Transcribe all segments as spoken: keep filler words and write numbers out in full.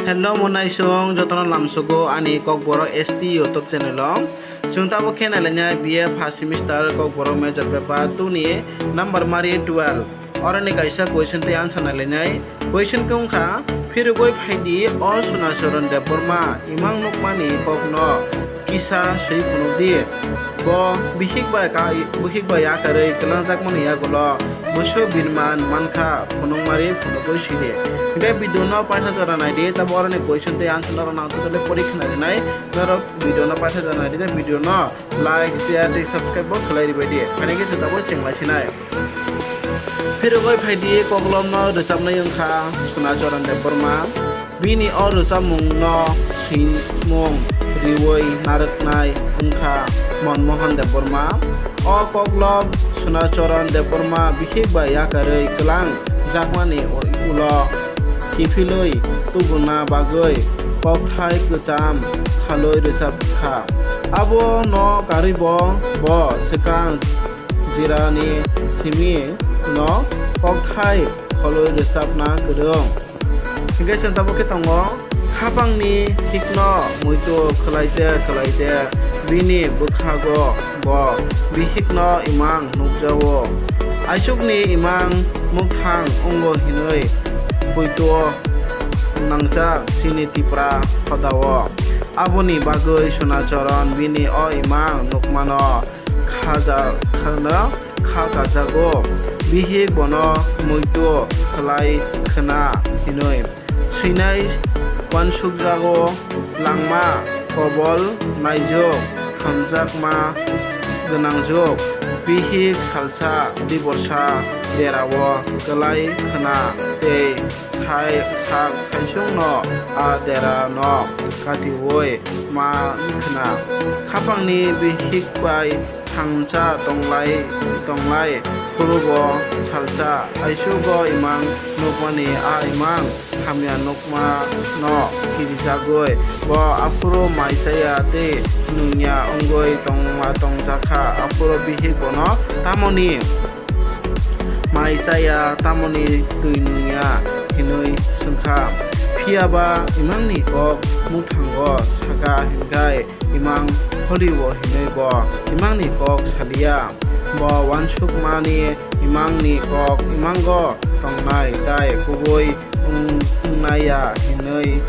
Hello, mwnaisong jotono lamsogo ani Kokborok S T YouTube channel o. Chwng tabuk khe nailainai B A first semester Kokborok major paper two ni number mari twelve. Oroni kaisa question tei answer nailainai. Question khe wngkha, phirogwi phaidi o Sunacharan Debbarma imang nukmani kokno kisa swi phunukdi. Bo bihik bai ka-, bihik bai yakarwi kwlangjakmani yagulo bwswk birman mankha phunukmari phunugwi sidi. Hwnkhe video no paitha jora naidi, tamo oroni question tei answer norok nang totally pori khna rinai. Norok video no paitha jora naidi, tei video no like, share tei subscribe bo khlai ribaidi. Phainai khe se tabuk chengla sinai. Phirogwi phaidi koklopno rwchapnai wngkha Sunacharan Debbarma. Bini o rwchapmungno swimung riwi narwknai wngkha Manmohan Debbarma. O koklop Sunacharan Debbarma bihik bai yakarwi kwlang jakmani ulo kiphilwi tubuna bagwi kokthai kwcham khalwi rwchapkha. Abono karwibo bo swkang jirani simi no kokthai kholwi rwchapna kwrwng. Hingke chwng tabuk khe tongo, khapangni thikno muitu khwlaite khwlaite bini bwkhago bo bihikno imang nukjao. Aisukni imang mwkhang wngo hinwi puito nangjak chini Tipra hodao. Aboni bagwi Sunacharan bini o imang nukmano khaja-, khano kha kajago. Bihik bono muitu khlai khna hinwi swinai uansukjago, langma kobol naijwk, hamjakma gwnangjwk. Bihik salsa diborsa derao kwlai khna tei sai sak saisungno a derano katiui ma khna. Khapangni bihik bai thangcha tonglai tonglai, phuru bo salsa aisugo imang nukmani a imang hamya nukmano kirijagwi bo aphuru mai chaya tei nungya wngwi tongma tongjakha. Aphuru bihik bono tamoni mai chaya tamoni twi nungya hinwi swngkha. Phiya ba imangni kok mwthango saka hinkhai imang holio hinwi bo imangni kok saliya. Bo uansukmani imangni kok imango tongnai tai kubui wng-, wngnaiya hinwi.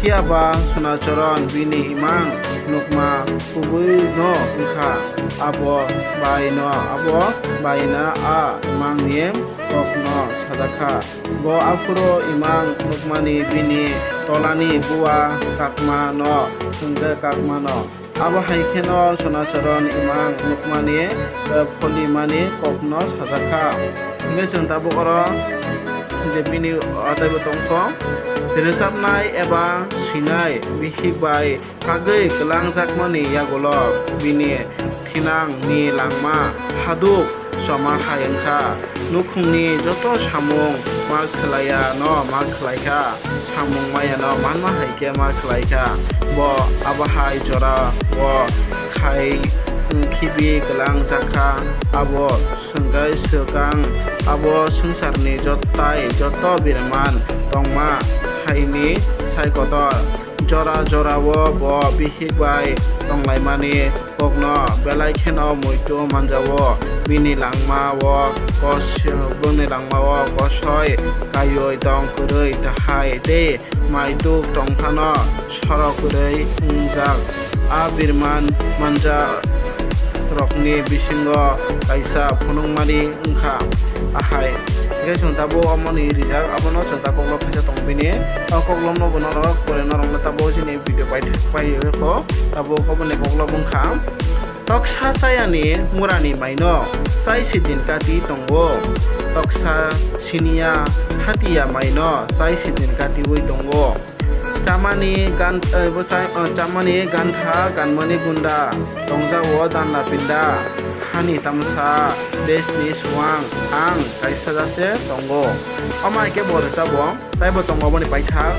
Phiya ba Sunacharan bini imang nukma kubuino wngkha. Abo baino, abo baino a imangni kokno sajakha. Bo aphuru imang nukmani bini tolani bua kakmano hwnkhe kakmano. Abo hai kheno Sunacharan imang nukmani, eh, pholimani kokno sajakha. Hwnkhe chwng tabuk oro je bini ataibo tongkho. Rwchapnai eba swinai bihik bai kagwi kwlangjakmani yagulo bini thinangni langma haduk choma hai wngkha. Nukhungni joto samung ma khwlaiya no ma khwlaikha, samung maya no manma hai khe ma khwlaikha. Bo abo hai jora o khai khibi kwlangjakha. Abo swngkai swkang abo swngcharni jotai joto birman tongma haini sai kotor. Jora jorao bo bihik bai tonglaimani kokno belai kheno muitu manjao. Bini langmao kos-, bini langmao kosoi kaiwi tong kwrwi tahai tei maituk tongphano sorok kwrwi wngjak. A birman manja rokni bisingo kaisa phunukmani wngkha ahai. Hingke chwng tabuk omoni rijak, abono chwng ta koklop khaisa tongo bini. O koklopno bo norok pore norokno tabuk chini video pai, pai rwkho. Tabuk oboni koklop wngkha, toksa chayani murani maino chai sidin kati tongo. Toksa siniya hatiya maino chai sidin katiwi tongo. Chamani gan-, eh, bwsai, eh, chamani gantha, ganmani gunda, tongjago danda pinda, hani tamsa, desni suang, ang kaisa jase tongo. Omo hai khe bo rwchabo, taibo tongo boni paithak.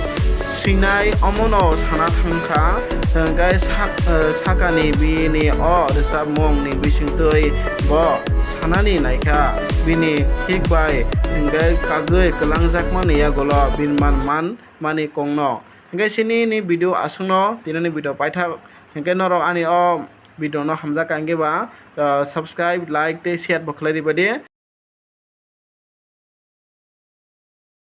Swinai omono sana thangkha, hwnkhe sak-, eh, sakani bini o rwchapmungni bisingtwi bo sanani naikha, bini thik bai hwnkhe kagwi kwlangjakmani yagulo birman man mani kokno. Hwnkhe chini ni video aswkno, tinini video paithak. Hwnkhe norok ani o video no hamjak kha hwnkhe ba, ah, subscribe, like tei share bo khlai riba di.